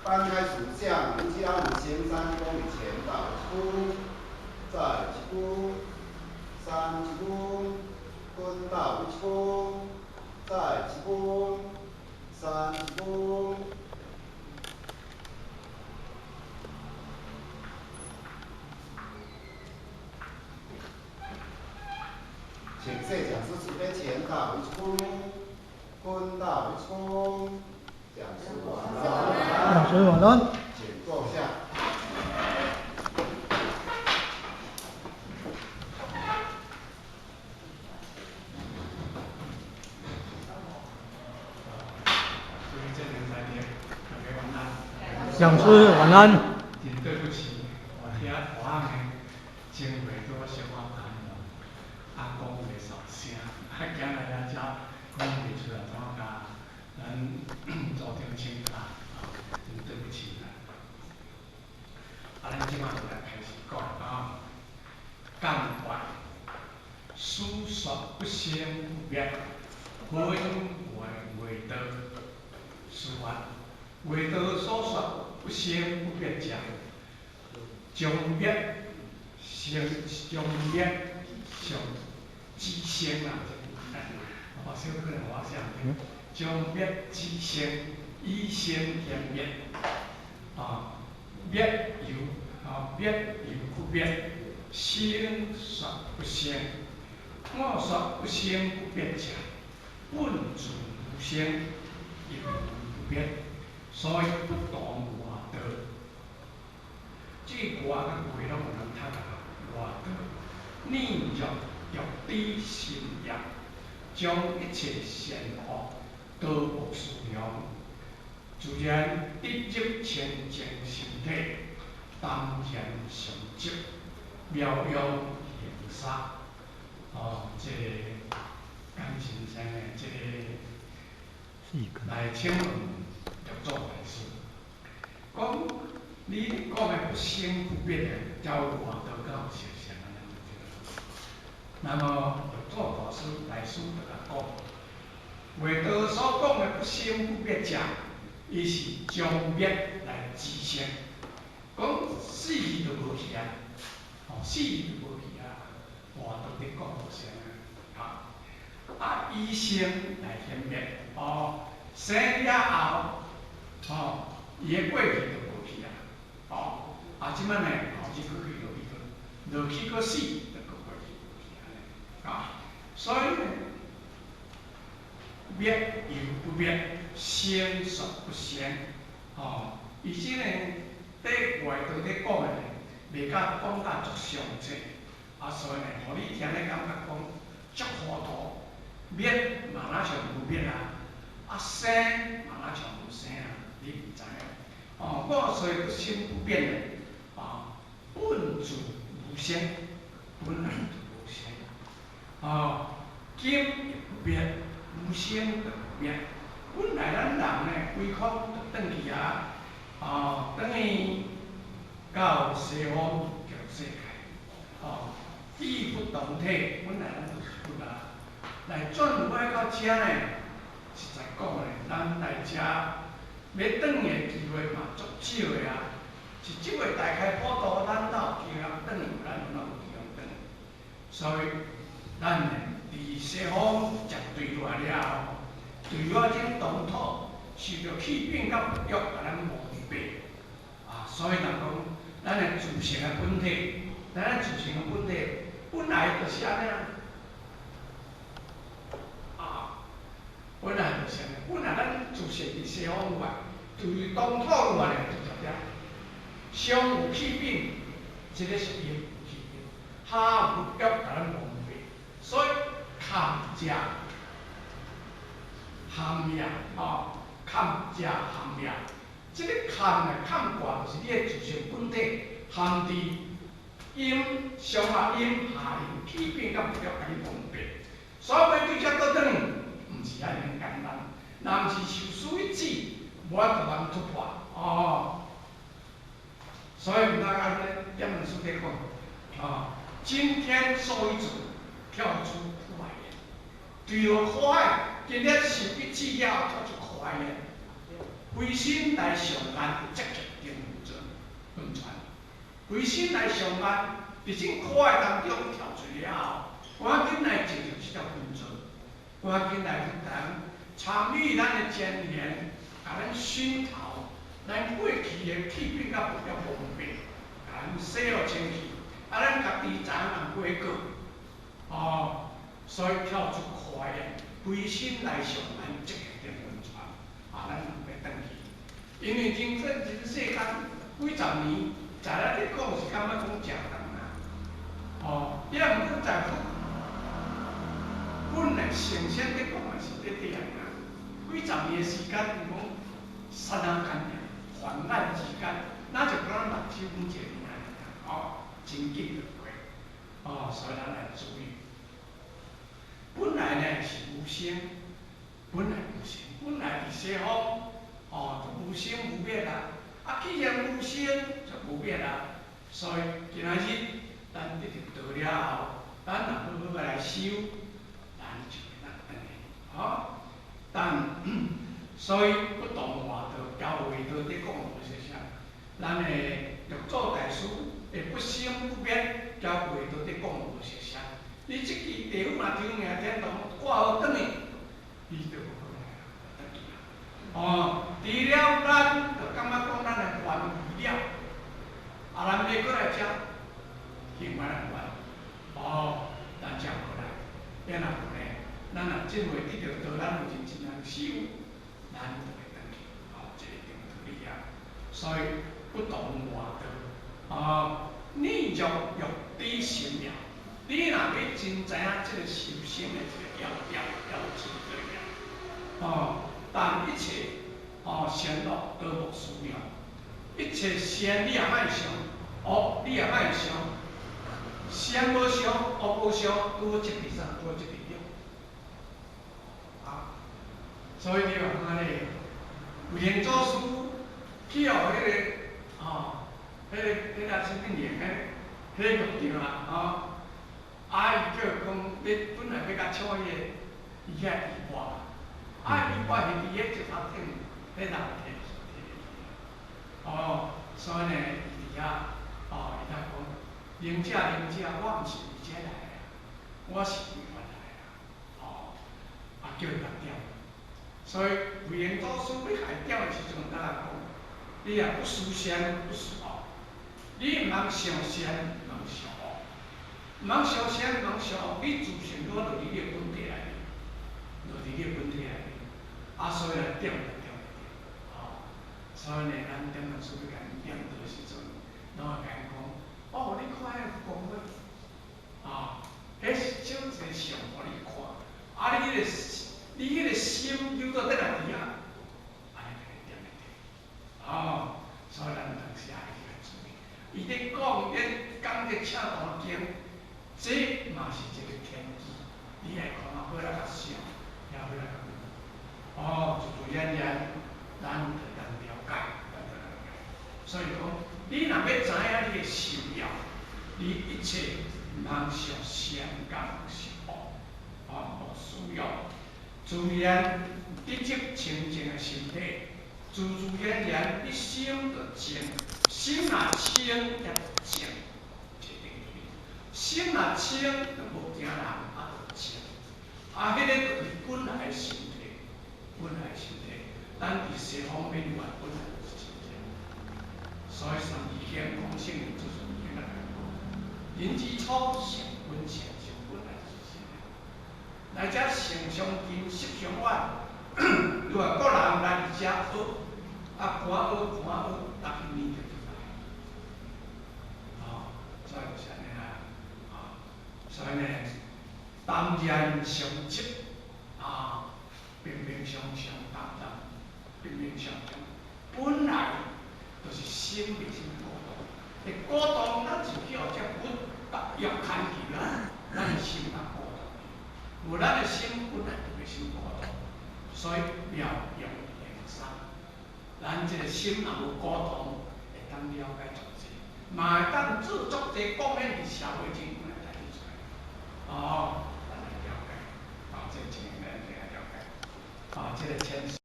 翻開屬相，一起阿彌行三公里前到一步，再一步，三一步，滾到一步，再一步，三一步。請謝講師慈悲前到一步，滾到一步，講師晚安。講師晚安。請坐下。各位證人在列，大家晚安。講師晚安。真對不起，我聽我的前輩拄小可談啊，講袂煞聲，啊，今日來遮講袂出來，怎共咱組長請假，真對不起啦。啊，咱這擺就來開始講啊，講法，思說不生不滅，分為外道，思法，外道所說不生不滅者，將滅生，將滅相指生啊！我小可能我寫毋對，將滅指生，以生顯滅，啊，滅猶啊滅猶不滅，生說不生，我說不生不滅者，本自無生，亦無不滅，所以不同外道。這外佮外攏有人讀啊，外道念欲欲知心業，將一切善惡都無思量，自然得入清淨心體，當然成就，妙用行沙。哦，這個江先生的這個來請問六祖大師，講你講的不生不滅的，交外道敢有相像按呢？那麼六祖大師大師就共講，外道所講的不生不滅者，伊是將滅來指生，講死去就無去啊，哦，死去就無去啊，外道佇講無啥啊，啊，以生來顯滅，哦，生了後，哦，伊的過去就無去啊，哦，啊，這擺呢，哦，伊過去落去，落去閣死，就閣過去無去按呢，啊，所以呢，滅猶不滅，生說不生，哦，伊這個佇外道咧講的呢，袂甲講甲足詳細，啊，所以呢，予你聽咧感覺講足糊塗，滅嘛若像無滅啊，啊生嘛若像無生啊，你毋知影。哦，我說不生不滅的，啊，本自無生，本來就無生。哦，今亦不滅，無生就不滅。本來咱人呢，歸空就轉去啊，哦，轉去到西方極樂世界。哦，意不同體，本來咱就是佛啊。來轉回到遮呢，實在講呢，咱來遮欲轉的機會嘛足少的啊。是這回大開普度，咱才有機會轉，咱哪有機會轉？所以，咱呢，佇西方食墜落來了後，墜落這種土，受著氣變佮物欲，共咱蒙蔽。啊，所以人講，咱的自性的本體，咱的自性的本體本來就是按呢。啊，本來就是按呢，本來咱自性佇西方有啊，對東土有啊，就在遮。上有氣變，這個是陰有氣變，下有物欲共咱蒙蔽，所以含食含命哦，含食含命，這個含呢，含掛就是你的自性本體，含佇陰上下陰下陰氣變佮物欲共你蒙蔽，所以欲對遮倒轉，毋是遐爾簡單，若毋是受師一指，無法度通突破哦。所以毋通按呢，點本書咧講，啊，今天受一指，跳出苦海淵，墜落苦海，今日受一指了後跳出苦海淵，歸心來上岸，積極定溫泉。歸心來上岸，佇這苦海當中跳出了後，趕緊來進入這條溫泉，趕緊來去談參與咱的前緣，共咱熏陶，咱過去的氣變甲不了方便，共咱洗予清氣，啊，咱家己知影人過過，哦，所以跳出苦海，歸心來上岸，積極定溫泉，啊，咱毋欲轉去。因為人生人世間幾十年，在咱咧講是感覺講誠長啊，哦，也毋過在佛本來神仙咧講嘛是咧這樣啊，幾十年的時間，伊講剎那間爾，轉眼之間，那就敢若目睭眄一下爾，哦，真緊就過，哦，所以咱來注意，本來呢是無生，本來無生，本來佇西方。哦，就無生無滅啊！啊，既然無生，就無滅啊。所以今仔日咱得著道了後，咱若好好來修，咱就會當轉去，吼。但所以不動外道交會道佇講無說啥，咱的六祖大師的不生不滅交會道佇講無說啥。你這支地府若長命天堂掛好轉去，伊就無可能轉去啊。哦，除了咱就感覺講咱的還了，啊，咱欲閣來遮，還來還，哦，咱才過來，變若無呢，咱若真會得著道，咱有認真來修，咱就會轉去，哦，這個定道理啊。所以不動外道，哦，你若欲知心了，你若欲真知影這個修行的這個要要要旨對了，哦。但一切哦善惡都莫思量，一切善你也莫想，惡你也莫想，善無想，惡無想，拄好這佇啥？拄好這佇中。啊，所以你話看咧，慧能祖師去予彼個哦，彼個啥物人，彼個獄長啊，吼，啊伊叫講，欲本來欲共搶彼個伊遐衣缽。啊！伊掛是佇彼石頭頂，彼人摕摕去。哦，所以呢，伊佇遐，哦，伊遐講，靈者靈者，我毋是為這來的，我是為佛來的。哦，啊叫伊共點。所以慧能祖師欲共伊點的時陣，咱來講，你也不思善，不思惡，你毋通想善，毋通想惡，毋通想善，毋通想惡，你自性攏落佇你的本體內面，落佇你的本體內面。啊，所以來點就點會著，吼。所以呢，咱點當初欲共𪜶點導的時陣，攏會共𪜶講，哦，你看彼個光輝，啊，彼是照一個相予你看，啊，你彼個心叫做佇來佇遐，按呢共你點會著，哦，所以咱當時愛去注意。伊咧講，咧講這赤道經，這嘛是一個天機，你愛看啊，好來較熟，也好來較。哦，自自然然，咱就當了解，咱就了解。所以講，你若欲知影你的心要，你一切毋通想善，共想惡，哦，莫需要。自然得證清淨的心體，自自然然，你心就靜，心若清才靜，這定理。心若清，就無驚人，啊，就靜。啊，彼個就是本來的心體。本來身體，咱佇西方邊緣本來就是真正，所以三字經講聖人就是經來講，人之初性本善，性本來就是善的。來遮性相近，習相遠，你話各人來佇遮學，啊，看學看學，逐年就出來。哦，所以就是按呢啊，哦，所以呢，淡然相即，啊。平平常常，淡淡，平平常常，本來就是心袂啥物鼓動，會鼓動，咱就去予這佛欲牽去啦，咱的心較鼓動去，無咱的心本來就袂啥物鼓動，所以妙用圓山，咱這個心若無鼓動，會當了解足濟，嘛會當做足濟貢獻佇社會真本來代誌出來，哦，咱來了解，啊，這真咱來了解，啊，這個前。